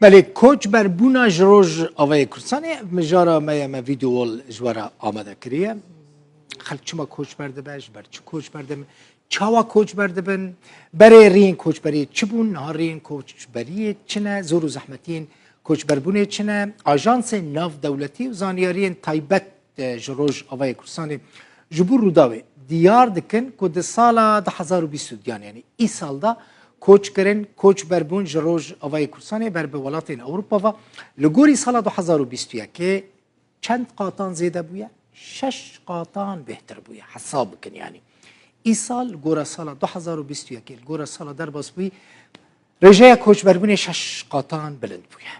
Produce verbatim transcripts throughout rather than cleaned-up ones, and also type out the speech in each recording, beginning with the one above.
Belê, koçberbûna ji Rojavayê Kurdistanê, ev mijara me ye, me vîdeo ji we re amade kiriye. Xelk çima koçber dibe, ji ber çi koçber dibin, çawa koçber dibin, berê riyên koçberiyê çi bûn, niha riyên koçberiyê çi ne, zor û zehmetiyên koçberbûnê çi ne, ajansên navdewletî û zanyariyên taybet e, ji Rojavayê Kurdistanê ji bo Rûdawê diyar dikin ku di sala du hezar û bîst û duyan, yanî îsal de koç kirin, koçber bûn ji Rojavayê Kurdistanê ber bi welatên Ewropa ve. Li gorî sala du hezar û bîst û yekê çend qatan zêde bûye? Şeş qatan bêhtir bûye. Hesab bikin yanî. Îsal li gora sala du hezar û bîst û yekê, li gora sala derbasbûyî, rêjeya koçberbûnê şeş qatan bilind bûye.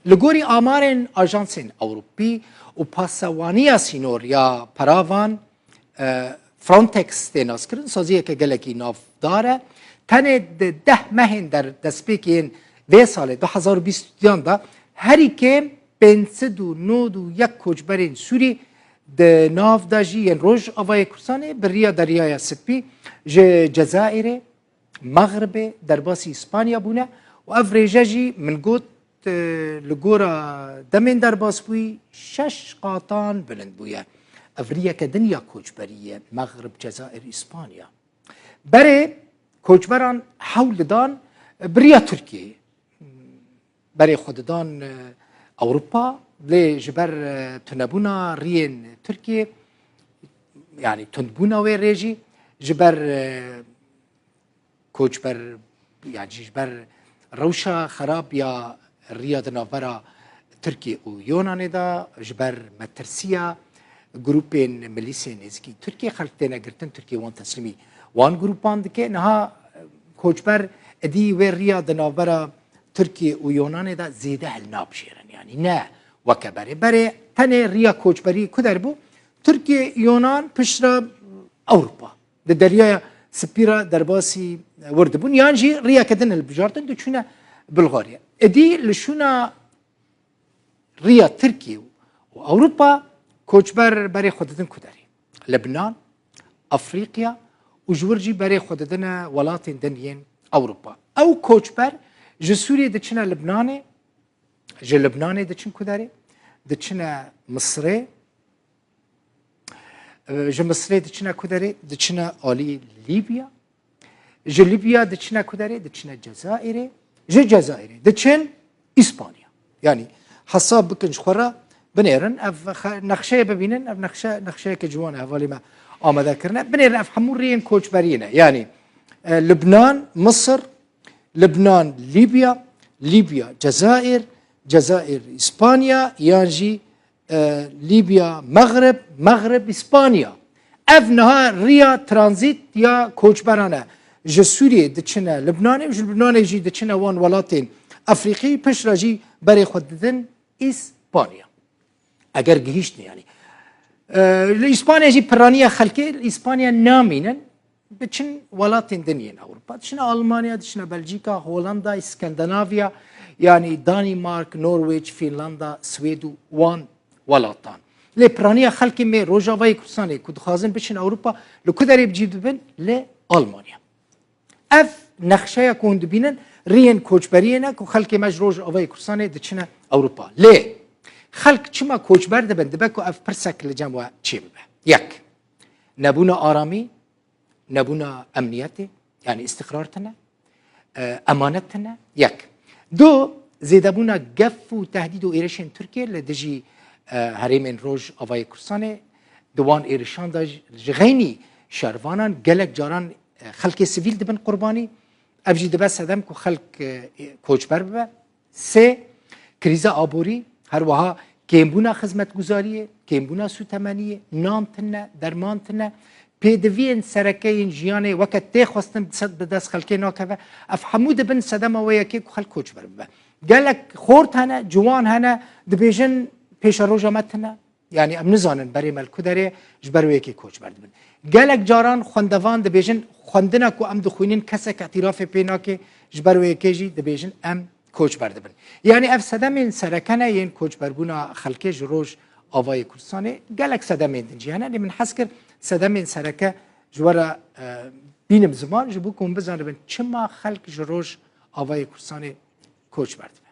Li gorî amarên ajansên Ewropî û pasewaniya sînor ya Paravan, e, Frontex tê naskirin, saziyeke gelekî navdar e. Tenê di deh mehên der destpêkê yên vê salê du hezar û bîst û duyan de herî kêm pênc sed û nod û yek koçberên Sûrî di nav de jî yên Rojavayê Kurdistanê bi riya Deryaya Spî ji Cezayirê, Mexribê derbasî Îspanya bûne û ev rêje jî min got, e, li gora demên derbasbûyî şeş qatan bilind bûye. Ev riyeke din ya koçberî ye, Mexrib, Cezayir, Îspanya. Berê koçberan hewl didan, e, bi riya Tirkiyeyê berê xwe didan, e, Ewropa, lê ji ber, e, tunebûna riyên Tirkiyê, yanî tundbûna wê rê jî, ji ber, e, koçber, yanî ji ber rewşa xerab ya riya di navbera Tirkiyê û Yunanê de, ji ber metirsiya grûpên milîsê nêzîkî Tirkiyê, xelk têne girtin, Tirkiye wan teslîmî wan grûpan dike. Niha koçber êdî wê riya di navbera Tirkiye û Yunanê de zêde hilnabijêrin. Yanî ne weke berê. Berê tenê riya koçberî ku derbû? Tirkiye, Yunan, piştre Ewropa. Di Deryaya Spî re derbasî wir dibûn. Yan jî riyeke din hilbijartin, diçûne Bulgarya. Êdî li şûna riya Tirkiye û Ewropa koçber berê xwe didin ku derê? Libnan, Afrîkya û ji wir jî berê xwe didine welatên din yên Ewropa. Ew koçber ji Sûriyê diçine Libnanê, ji Libnanê diçin ku derê? Diçine Misirê, e, ji Misirê diçine ku derê? Diçine alî Lîbya. Ji Lîbya diçine ku derê? Diçine Cezayirê. Ji Cezayirê diçin Îspanya. Yanî hesab bikin ji xwe re, binêrin. Ev xe-, nexşeyê bibînin. Ev nexşe, nexşeyeke ciwan e, hevalê me amade kirine. Binêrin, ev hemû riyên koçberiyê ne. Yanî, e, Libnan, Misir, Libnan, Lîbya, Lîbya, Cezayir, Cezayir, Îspanya, yan jî, e, Lîbya, Mexrib, Mexrib, Îspanya. Ev niha riya tranzît ya koçberan e. Ji Sûriyê diçine Libnanê û ji Libnanê jî diçine wan welatên Efrîqî, piştre jî berê xwe didin Îspanya. Eger gihîştin, yanî, e, li Îspanya jî piraniya xelkê li Îspanya namînin. Diçin welatên din yên Ewropa. Diçine Almanya, diçine Belçîka, Holanda, Skandinavya, yanî Danîmark, Norwêc, Fînlanda, Swêd û wan welatan. Lê piraniya xelkê me Rojavayê Kurdistanê ku dixwazin biçin Ewropa, li ku derê bi cî dibin? Li Almanya. Ev nexşeya ku hûn dibînin, riyên koçberiyê ne ku xelkê me ji Rojavayê Kurdistanê diçine Ewropa. Lê xelk çima koçber dibin? Dibe ku ev pirsek li cem we çêbibe. Yek, nebûna aramî, nebûna emniyetê, yanî îstiqrar tune, e, emanet tune, yek. Du, zêdebûna gef û tehdîd û êrişên Tirkiye li dijî, e, herêmên Rojavayê Kurdistanê, di wan êrişan de ji, ji xeynî şervanan gelek caran, e, xelkê sivîl dibin qurbanî. Ev jî dibe sedem ku xelk, e, koçber bibe. Sê, krîza aborî, her wiha kêmbûna xizmetguzariyê, kêmbûna sûtemeniyê, nan tune, derman tune, pêdiviyên sereke yên jiyanê weke tê xwestin bi se-, bi dest xelkê nakeve. Ev hemû dibin sedema wê yekê ku xelk koçber bibe. Gelek xort hene, ciwan hene, dibêjin pêşeroja me tune. Yanî em nizanin berê me li ku derê, ji ber wê yekê koçber dibin. Gelek caran xwendevan dibêjin, xwendina ku em dixwînin kesek îtirafê pê nake, ji ber wê yekê jî dibêjin em koçber dibin. Yanî ev sedemên sereke ne yên koçberbûna xelkê ji Rojavayê Kurdistanê, gelek sedemên din jî hene. Lê min hez kir sedemên sereke ji we re, e, bînim ziman, ji bo ku hûn bizanibin çima xelk ji Rojavayê Kurdistanê koçber dibin.